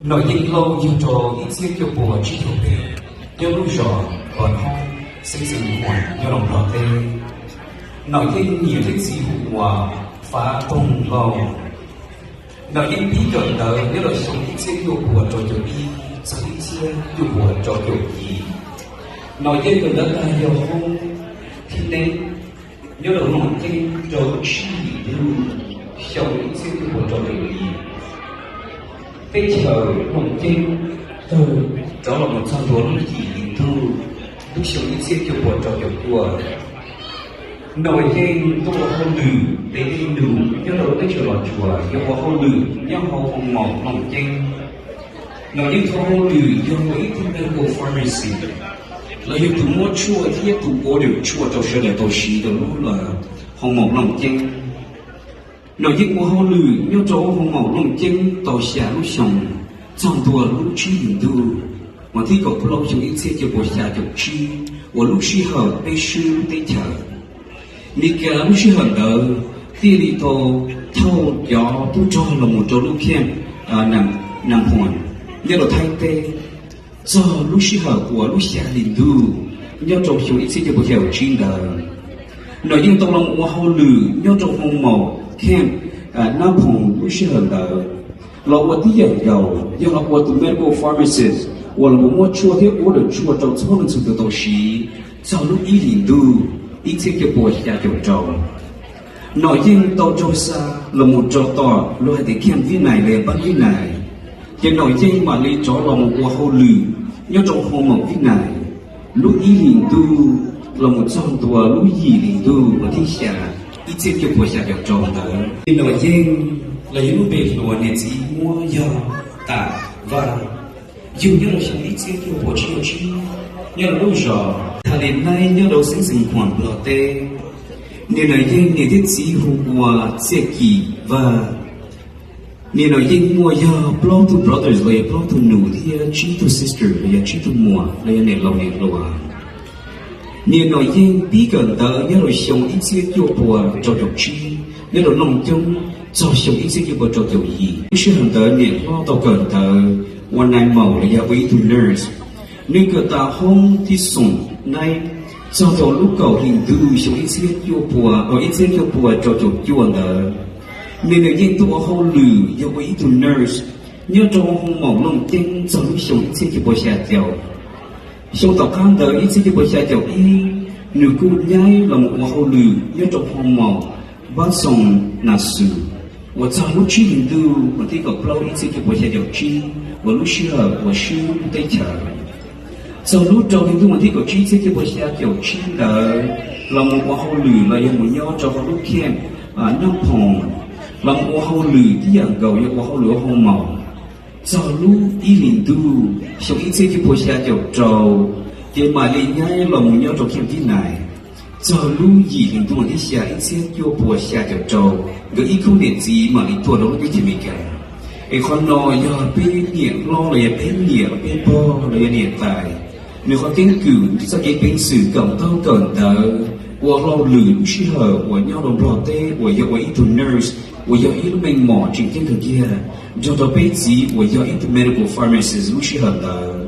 Nom Yeej Lauj yog rau ib txhiab cuaj puas tsib caug peb, nyob lub zos Pov Thoob, xeev Xeev Khuam, nyob rau Nplog teb. Nom Yeej niam thiab txiv hu ua Fav Toog Lauj. Nom Yeej pib kawm ntawv nyob rau xyoo ib txhiab cuaj puas rau caum ib txog ib txhiab cuaj puas rau caum yim. Nom Yeej kawm ntawv tag yog hoob thib neeb nyob rau Looj Ceeb rau lub tsib hlis ntuj xyoo ib txhiab cuaj puas rau caum yim. Teb chaws Looj Ceeb tawg rov los mus txog ntua lub yim hlis ntuj lub xyoo ib txhiab cuaj puas rau caum cuaj. Nom Yeej tuaj ua hauj lwm ntev dej num nyob rau lub teb chaws Los Tsuas, yog ua hauj lwm nyob hauv hoo maum Looj Ceeb. Nom Yeej tau hauj lwm yog ua ib tug medical pharmacy, los yog tus muab tshuaj thiab tus order tshuaj rau sawv daws tau siv rau lub hoo maum Looj Ceeb. Nom Yeej ua hauj lwm nyob rau hoo maum Looj Ceeb tau xya lub xyoo, txog ntua lub tsib hlis ntuj vas thib kaum plaub xyoo ib txhiab cuaj puas xya caum tsib uas lub sij hawm peb swb lub teb chaws Meskas. Lub sij hawm ntawd thiaj li tau thauj cov tub rog los mus rau lub camp Nam Phoom nyob rau Thaib teb. Txog lub sij hawm uas lub xya hlis ntuj nyob rau xyoo ib txhiab cuaj puas xya caum tsib ntawd, Nom Yeej tau los ua hauj lwm nyob rau hoo maum camp Nam Phoom lub sij hawm ntawd, los ua tib yam nkaus yog los ua tus medical pharmacist uas los muab tshuaj thiab order tshuaj rau txhua leej txhua tus tau siv txog lub ib hlis ntuj ib txhiab cuaj puas xya caum rau. Nom Yeej tau raug xa los mus rau tom luag hais tias camp Vib Nais los yog npab Vib Nais, ces Nom Yeej mam li rov los mus ua hauj lwm nyob rau hoo maum Vib Nais lub ib hlis ntuj los mus txog ntua lub yim hlis ntuj vas thib xya ib txhiab cuaj puas xya caum rau ntawd. Ces Nom Yeej los yog lub npe hluas niam txiv muab yog Tam Vaj, yug nyob rau xyoo ib txhiab cuaj puas tsib caug tsib nyob rau lub zos Tha Li Naib nyob rau xeev Xeev Khuam Nplog teb. Niam Nom Yeej niam thiab txiv hu ua Txiaj Kim Vaj. Niam Nom Yeej muaj yog plaub tug brothers los yog plaub tug nus thiab tsib tug sister los yog tsib tug muam los yog niam laus niam hluas. Niam Nom Yeej pib kawm ntawv nyob rau xyoo ib txhiab cuaj puas rau caum tsib nyob rau Looj Ceeb txog xyoo ib txhiab cuaj puas rau caum yim. Lub sij hawm ntawd niam hlob tau kawm ntawv ua nais maum los yog ua ib tug nurse. Nws kawm tas hoob thib xoom naib txog thaum lub kaum hlis ntuj xyoo ib txhiab cuaj puas, ib txhiab cuaj puas rau caum cuaj ntawd, Niam Nom Yeej tuaj ua hauj lwm yog ua ib tug nurse nyob rau hoo maum Looj Ceeb txog lub xyoo ib txhiab cuaj puas xya caum. Xyoo tom qab ntawd ib txhiab cuaj puas xya caum ib, nws kuj nyaib los mus ua hauj lwm nyob rau hoo maum Npab Xoo Nas Xus uas txog lub tsib hlis ntuj vas thib kaum plaub ib txhiab cuaj puas xya caum tsib uas lub sij hawm uas swb lub teb chaws. Txog lub rau hli ntuj vas thib kaum tsib ib txhiab cuaj puas xya caum tsib ntawd los mus ua hauj lwm los yog mus nyob rau hauv lub camp Nam Phoom, los mus ua hauj lwm tib yam nkaus yog ua hauj lwm ua hoo maum txog lub ib hlis ntuj xyoo ib txhiab cuaj puas xya caum rau, ces mam li nyaib los mus nyob rau camp Vib Nais txog lub yim hlis ntuj vas thib xya ib txhiab cuaj puas xya caum rau, nkawd ib khub niam txiv mam li tuaj rau lub teb chaws Amelikas. Es qhov no yog peb niam hlob los yog peb niam peb pog los yog niam tais, nws qhov keeb kwm txoj kev peev xwm kawm ntaub kawm ntawv ua hauj lwm lub sij hawm uas nyob rau Nplog teb uas yog ua ib tug nurse uas yog ib lub meej mom tseem ceeb kawg kiag nrog rau peb txiv uas yog ib tug medical pharmacist lub sij hawm ntawd.